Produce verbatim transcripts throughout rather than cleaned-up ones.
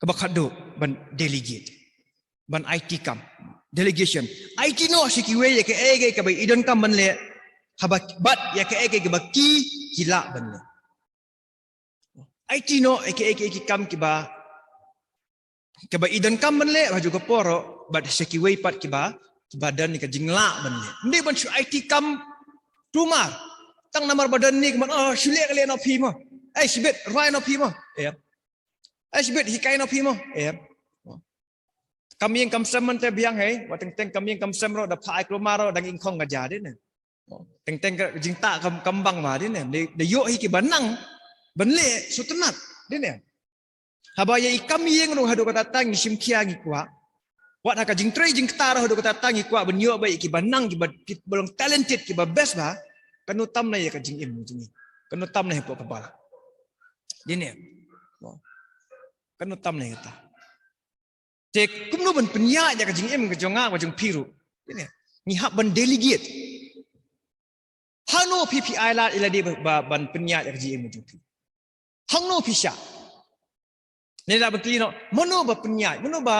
Kaba khatduh, ban delegate. Ban aiti kam. Delegation. Aiti noh sha kiwei ïa kaei kaei kaba i donkam ban leh. Haba bad ïa kaei kaei kaba ki ki lah ban leh. Aiti noh ïa kaei kaei ki kam kiba, kiba i donkam ban leh ha kajuh ka por, bad sha kiwei pat kiba, kiba don ïa ka jinglah ban leh. Ym dei ban shu aiti kam tumar. Tang namar ba don ne ka mut, oh, shu leh ka leh noh phi mo. Ai shibit, rwai noh phi mo. Em. Ai shibit, hikai noh phi mo. Em. Kam ïing kam sem mynta biang hei, wat teng teng kam ïing kam sem ruh da phah ai kulmar ruh dang ingkhong ka ja dei ne. Teng teng ka jingtah kam, kam bang ma dei ne. Da, da ïoh hi kiba nang ban leh sngewtynnat dei ne. Haba ïa i kam ïing ruh haduh katta katta ngi shim khia ngi kwah. Wat ha ka jingtrei jingktah ruh haduh katta katta ngi kwah ban ïoh ba ïa kiba nang kiba, kiba long talented kiba best bha. Kan ym tam na ïa ka jingim jong ngi. Kan ym tam na hapoh ka balang. Dei ne. Kan ym tam na ïa kata. Te kumno ban pynïaid ïa ka jingim ka jong nga ka jong phi ruh. Dei ne. Ngi hap ban delegate. Hangno phi phi ai lad ïa lade ba, ba ban pynïaid ïa ka jingim ka jong phi. Hangno phi shah. Ne da ban kylli noh, mano ba pynïaid, mano ba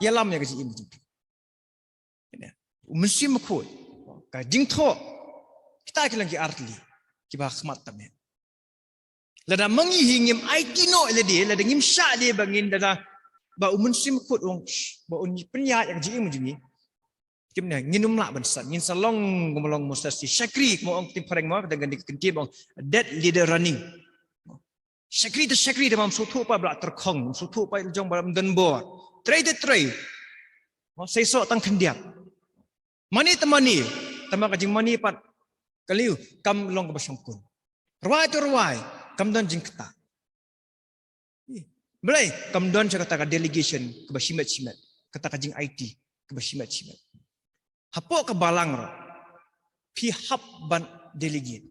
ïalam ïa ka jingim ka jong phi. U Mynsiem Bakhuid, ka jingthoh, kita ki long ki artylli kiba khmat tam eh. Lada ma ngi hi ngim aiti noh ïa lade, lada ngim shah de ba ngin da, ba u Mynsiem Bakhuid u ong, shh, ba un pynïaid ïa ka jingim jong ngi. Kim ne, ngin ym lah ban san, ngin sa long, kum long mo sa shi shakri, mo ong ktien phareng mo, ka dang ka ktien ba ong, dead leader running. Shakri te shakri te, ym sngewthuh pat ba la tyrkhong, ym sngewthuh pat la jong ba la ym don bor. Trei te trei. Mo, seisoh tang khyndiat. Mane te mane, tangba ka jingmane pat ka liu, kam long kaba shongkun. Rwai te rwai, kam don jingktah. Balei, kam don sha kata ka delegation kaba shimet shimet, kata ka jingaiti kaba shimet shimet. Hapoh ka balang ruh, phi hap ban delegate.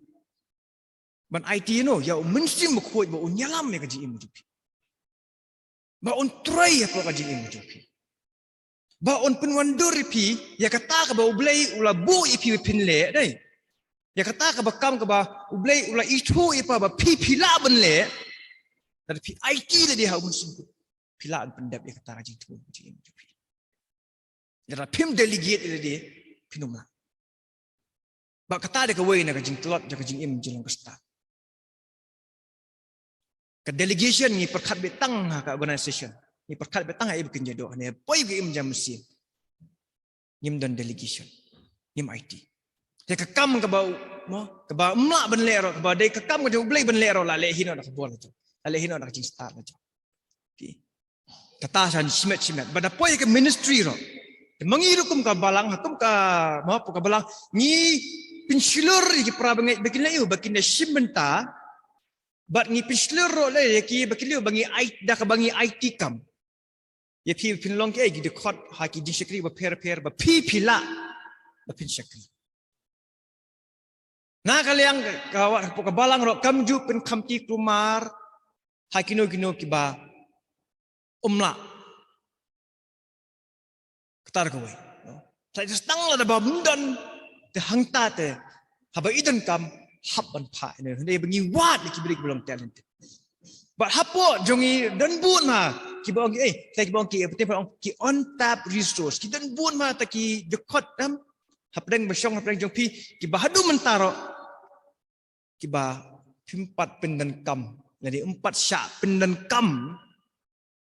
Ban aiti noh ïa u Mynsiem Bakhuid ba un ïalam ïa ka jingim jong phi. Ba un trei hapoh ka jingim jong phi. Ba un pynwandur ïa phi ïa kata kaba U Blei u la buh ïa phi ba phin leh, dei. Ïa kata kaba kam kaba U Blei u la ithuh ïa phi ba phi phi lah ban leh. Lada phi aiti lade ha u Mynsiem Bakhuid, phi lah ban pyndep ïa kata ka jingthmu jingim jong phi. Lada phim delegate ïa lade, phin ym lah. Bad kata dei kawei na ka jingtlot jong ka jingim jong ka stad. Ka delegation ngi pyrkhat beit tang ha ka organization. Ngi pyrkhat beit tang ha i ba kin jadoh, hynrei ha poi ka im jong mynsiem, ngim don delegation. Ngim aiti. Te ka kam kaba u, mo, kaba ym lah ban leh ruh, kaba dei ka kam ka jong U Blei ban leh ruh, la leh hi noh da ka bor la jong. La leh hi noh da ka jingstad la jong. Phi. Kata sha shimet shimet. Bad da poi ka ministry ruh. Te ma ngi ruh kum ka balang, ha kum ka, mo, kum ka balang, ngi pynshlur ïa ki para bangeit ba kin leh ïa u, ba kin da shim bynta. Bad ngi pynshlur ruh leh ïa ki ba kin leh ïa u, ba ngi ai, da kaba ngi aiti kam. Ïa phi phin long ki, eh, ki dkhot ha ki jingshakri bapher bapher, ba phi phi lah ba phin shakri. Na ka liang ka, ka wat hapoh ka balang ruh kam ju pynkhamti kulmar ha kino kino kiba ym lah. Kata kawei. Sa ïa tang lada bym don, te hangta te, haba i donkam, hap ban phah ïa u, hynrei ba ngi wad ïa ki briew kiba long talented. Bad hapoh jong ngi don bun ma kiba ong ki, eh, te kiba ong ki, eh, te kiba ong ki untapped resource. Ki don bun ma te ki dkhot tam hapdeng ba shong hapdeng jong phi, kiba haduh mynta ruh kiba phim pat pyndonkam, lane ym pat shah pyndonkam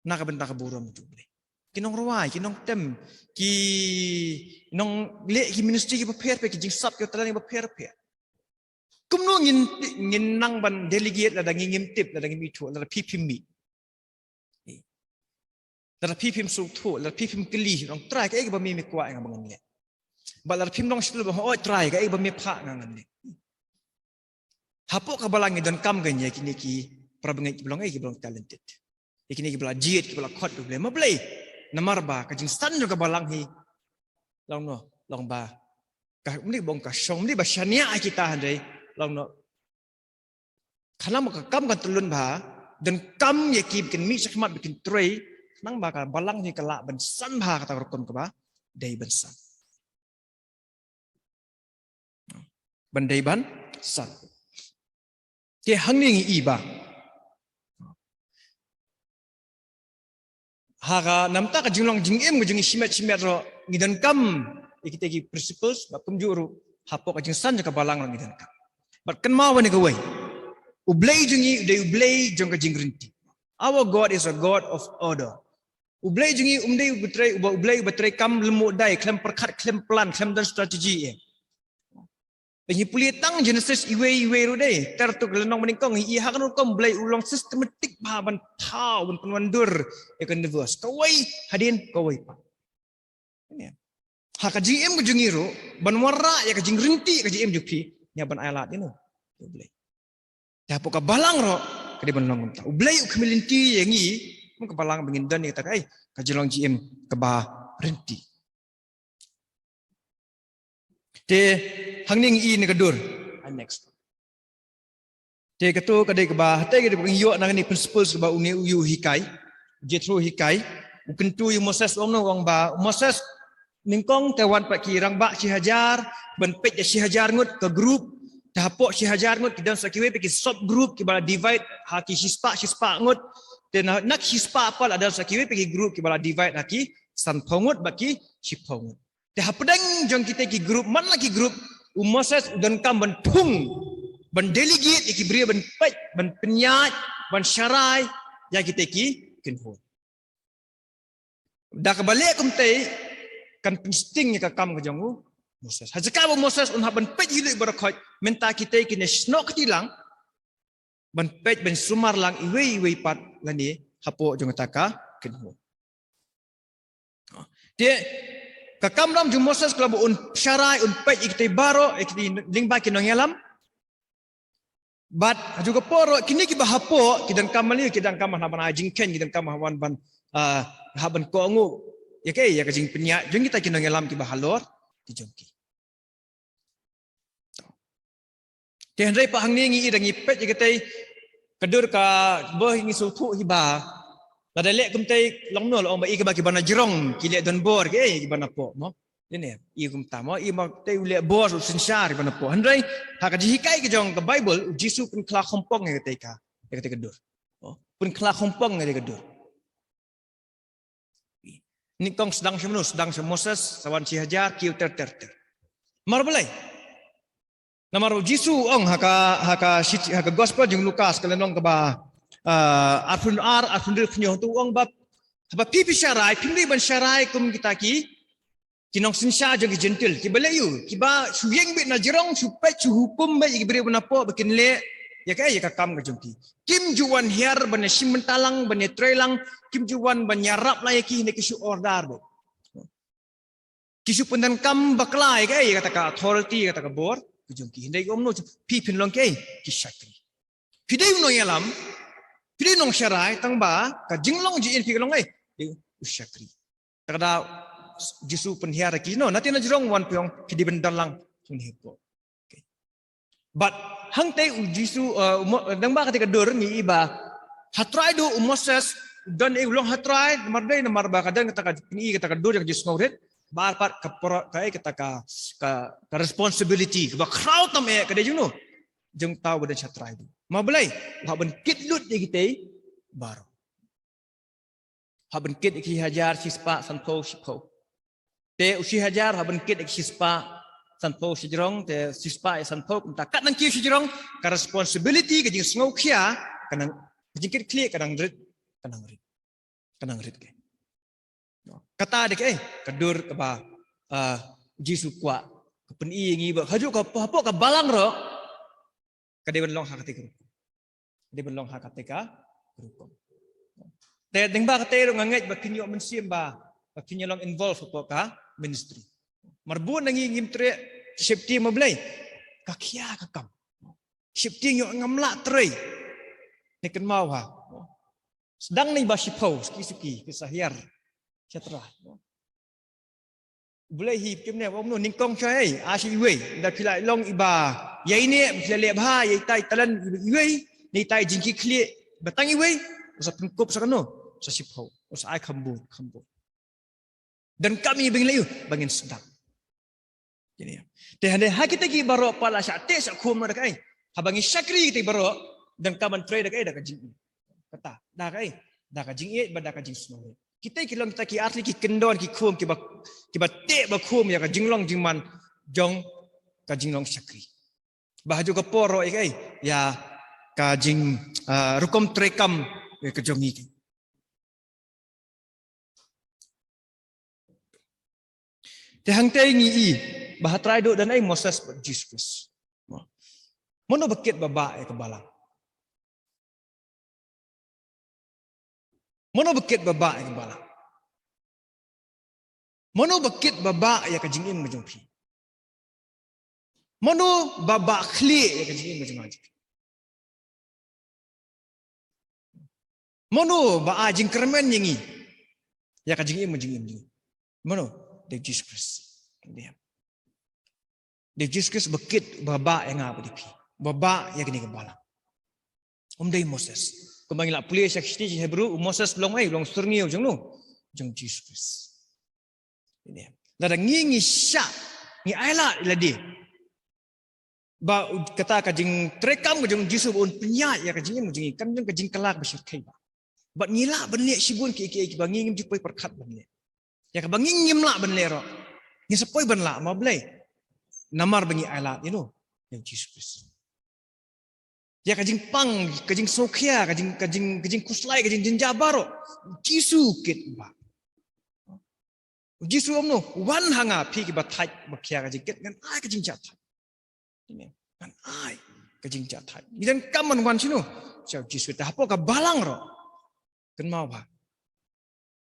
na ka bynta ka burom jong U Blei. Ki nongrwai, ki nongtem, ki nongleh ki ministry kiba pher pher, ki jingsap ki talent kiba pher pher. Kumno ngin, ngin nang ban delegate lada ngi ngim tip, lada ngim ithuh, lada phi phim mih? Lada phi phim sngewthuh, lada phi phim kylli, nang Trai, kaei kaba me me kwah ïa nga ba ngan leh. Bad lada phim long shlur ba, hooid Trai, kaei kaba me phah nga ngan leh. Hapoh ka balang ngi donkam kane ïa kine ki para bangeit kiba long, eh, kiba long talented. Ïa kine kiba la jied, kiba la khot U Blei. Ma balei? Namar ba ka jingsan jong ka balang hi long noh, long ba ka, ym dei ba ong ka shong, ym dei ba shaniah ïa kita, hynrei long noh. Khnang ba ka kam kan tyllun bha, donkam ïa ki ba kin mih shakhmat ba kin trei, khnang ba ka balang hi ka lah ban san bha kata ka rukom kaba dei ban san. Ban dei ban san. Te hangne ngi i ba Ha ka namta ka jinglong jingim ka jong ngi shimet shimet ruh ngi donkam ïa kita ki principles, bad kumjuh ruh hapoh ka jingsan jong ka balang ruh ngi donkam. Bad kynmaw ïa kawei, U Blei jong ngi u dei U Blei jong ka jingryntih. Our God is a God of order. U Blei jong ngi um dei uba trei, uba, U Blei uba trei kam lem u dei, khlem pyrkhat, khlem plan, khlem don strategy eh. Ba ngi pule tang Genesis iwei iwei ruh dei, ter tu ka lynnong banyngkong, i ha kano ka rukom U Blei u long systematic bha ban thaw, ban pynwandur ïa ka universe. Kawei hadien kawei pat. Ha ka jingim ka jong ngi ruh, ban wanrah ïa ka jingryntih ka jingim jong phi, ïa ban ai lad ïa u Blei. Te hapoh ka balang ruh ka dei ban long kumta. U Blei u khmih lynti ïa ngi, kum ka balang ba ngin don ïa kata ka, eh, ka jinglong jingim kaba ryntih. Te hangne ngi ïohi ïa ka dur. Ah, next. Te kato ka dei kaba, te ka dei kaba ngi ïoh na kane principles kaba une u ïoh hikai, Jethro hikai, u kyntu ïa u Moses, u ong noh, u ong ba, Moses, nyngkong te wan pat ki rangbah shi hajar, ban peit ïa shi hajar ngut ka group, te hapoh shi hajar ngut ki don sa kiwei pat ki sub group kiba la divide ha ki shispah shispah ngut, te na, na ki shispah pat la don sa kiwei pat ki group kiba la divide ha ki sanphew ngut bad ki shiphew ngut. Te hapdeng jong kita ki group, man la ki group, u Moses u donkam ban thung, ban delegate ïa ki briew ban peit, ban pynïaid, ban sharai ïa kita ki kynhun. Da kaba leh kumta kan pynsting ïa ka kam ka jong u Moses. Ha jaka ba u Moses un hap ban peit hi lut baroh khoit, mynta kita kine snoh kti lang ban peit, ban sumar lang iwei iwei pat lane hapoh jong kata ka kynhun. Te ka kamram jong u Moses ka long ba un sharai, un peit ïa kita baroh, ïa kita lyngba ki nongïalam. Bad ha kajuh ka por ruh kine kiba hapoh ki donkam maliu, ki donkam ban, ban ai jingkheiñ, ki donkam ban, ban, ah, hap ban kohnguh ïa ka, ïa ka jingpynïaid jong kita ki nongïalam kiba halor ki jong ki. Te hynrei pat hangne ngi ïohi, ngi peit ïa katei ka dur kaba ngi sngewthuh hi ba lada leh kumtei long noh, long ba ïa kiba, kiba na jrong ki leh donbor, ki, eh, kiba na poh mo. Ïa ne, ïa kumta mo, ïa ba tei u leh bor, u synshar, kiba na poh. Hynrei ha ka jinghikai ka jong ka Baibl, u Jisu u pynkylla khongpong ïa katei ka, ïa katei ka dur. Oh, pynkylla khongpong ïa katei ka dur. Nyngkong sdang sha mano? Sdang sha Moses, sa wan shi hajar, kiew ter ter ter. Namar balei? Namar u Jisu u ong ha ka, ha ka shi-, ha ka gospel jong u Lukas ka lynnong kaba, ah, arphew ar, arphew hynriew, arphew hynñiew, hangto u ong ba, haba phi phi sharai, phim dei ban sharai kum kita ki, ki nongsynshar jong ki Jentil, kiba leh aïu, kiba shu ïeng beit na jrong, shu peit, shu hukum beit ïa ki briew ba na poh ba kin leh ïa ka, ïa ka kam ka jong ki. Kim ju wan hiar ban ïa shim bynta lang, ban ïa trei lang, kim ju wan ban ïarap lang ïa ki, hynrei ki shu order beit. Ki shu pyndonkam bakla ïa ka, ïa kata ka authority, ïa kata ka bor ka jong ki. Hynrei ki ong noh, phi phin long ki, ki shakri. Phi dei u nongïalam, phi dei u nongsharai, tang ba ka jinglong jingim phi ka long, eh, u shakri. Te ka da Jisu pynhiar ïa ki, no, na tei na jrong wan phi ong, phi dei ban don lang hangne hapoh. Okay. Bad hangtei u Jisu, uh, u Mo-, dang ba katei ka dur ngi ïohi ba ha Trai duh u Moses u don, eh, u long ha Trai, namar dei, namar ba ka don kata ka pyni, kata ka dur ka jingsngewrit. Bad pat ka por-, ka, eh, kata ka, ka, ka responsibility kaba khraw tam eh ka dei jong no, jong uta uba don sha Trai duh. Namar balei? U hap ban kit lut ïa kitei baroh. Hap ban kit ïa ki hajar, shispah, sanphew, shiphew. Te u shi hajar hap ban kit ïa ki shispah, sanphew shajrong, te shispah ïa sanphew, kumta kat nang kiew shajrong, ka responsibility, ka jingsngewkhia ka nang, ka jingkit khlieh ka nang rit, ka nang rit, ka nang rit ke. Kata dei ka, eh, ka dur kaba, ah, Jisu kwah ka pyni ïa ngi ba ha kajuh ka, hapoh ka balang ruh ka dei ban long ha katei ka rukom. Ka dei ban long ha katei ka rukom. Te dang ba katei ruh nga ngeit ba kin ïoh mynsiem ba, ba kin ïoh long involve hapoh ka ministry. Namar bun na ngi ngim treh sheptieng, namar balei? Ka khia ka kam. Sheptieng ïoh ngam lah trei. Te kynmaw ha. Sdang na i ba shiphew, suki suki, phi sa hiar sha Trai. U Blei hi kim ne, u ong noh, nyngkong sha ei, a sha iwei. Lada phi la long iba ïaineh, phi la leh bha ïa itai talent iwei, ne itai jingkit khlieh ba tang iwei, u sa pynkup sa kano, sa shiphew, u sa ai kham bun, kham bun. Donkam ïa ba ngin leh ïa u, ba ngin sdang. Kine ïa. Te hynrei ha kita ki baroh pat la shah teh shah khum da kaei? Haba ngi shakri kita ki baroh, donkam ban trei da kaei? Da ka jingïeit. Kata, da kaei? Da ka jingïeit bad da ka jingsngewrit. Kita ki long kita ki artylli ki kyndon ki khum kiba, kiba teh ba khum ïa ka jinglong jingman jong ka jinglong shakri. Ba ha ju ka por ruh ïa ka, ïa ka jing, ah, rukom treikam ïa ka jong ngi. Te hangta ngi i ba ha Trai Duh don ai Moses bad Jisu Khrist. Mano ba kit ba bah ïa ka balang? Mano ba kit ba bah ïa ka balang? Mano ba kit ba bah ïa ka jingim ka jong phi? Mano ba bah khlieh ïa ka jingim ka jong nga jong phi? Mano ba ai jingkyrmen ïa ngi ïa ka jingim ka jingim jong ngi? Mano? Dei Jisu Khrist. Dei Jisu Khrist ba kit ba bah ïa nga bad ïa phi, ba bah ïa kane ka balang. Um dei Moses. Kumba ngi la pule sha ka shithi jong Hebru, u Moses long ai, long syrngiew jong no, jong Jisu Khrist. Lada ngi ngi shah, ngi ailad ïa lade ba kata ka jingtreikam ka jong Jisu ba un pynïaid ïa ka jingim jong ngi, kan long ka jingkylla ba shyrkhei ba. Bad ngi lah ban leh shibun kiei kiei kiba ngi ngim ju poi pyrkhat ban leh. Ïa kaba ngi ngim lah ban leh ruh, ngi sa poi ban lah, ma balei? Namar ba ngi ailad ïa no, ïa u Jisu Khrist. Ïa ka jingpang, ka jingsngewkhia, ka jing, ka jing, ka jingkhuslai, ka jingjynjar baroh, u Jisu kit ba. U Jisu um no, wan ha nga phi kiba thait ba khia ka jingkit, ngan ai ka jingjahthait. Ngan ai ka jingjahthait. Ngi donkam ban wan shano? Sha u Jisu. Te hapoh ka balang ruh, kynmaw ba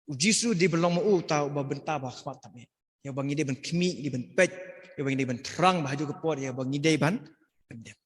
u Jisu dei ban long ma u uta uba bynta ba khmat tam eh. Ïa uba ngi dei ban khmih, ngi dei ban peit, ïa uba ngi dei ban thrang, ba ha ju ka por ïa uba ngi dei ban pyndep.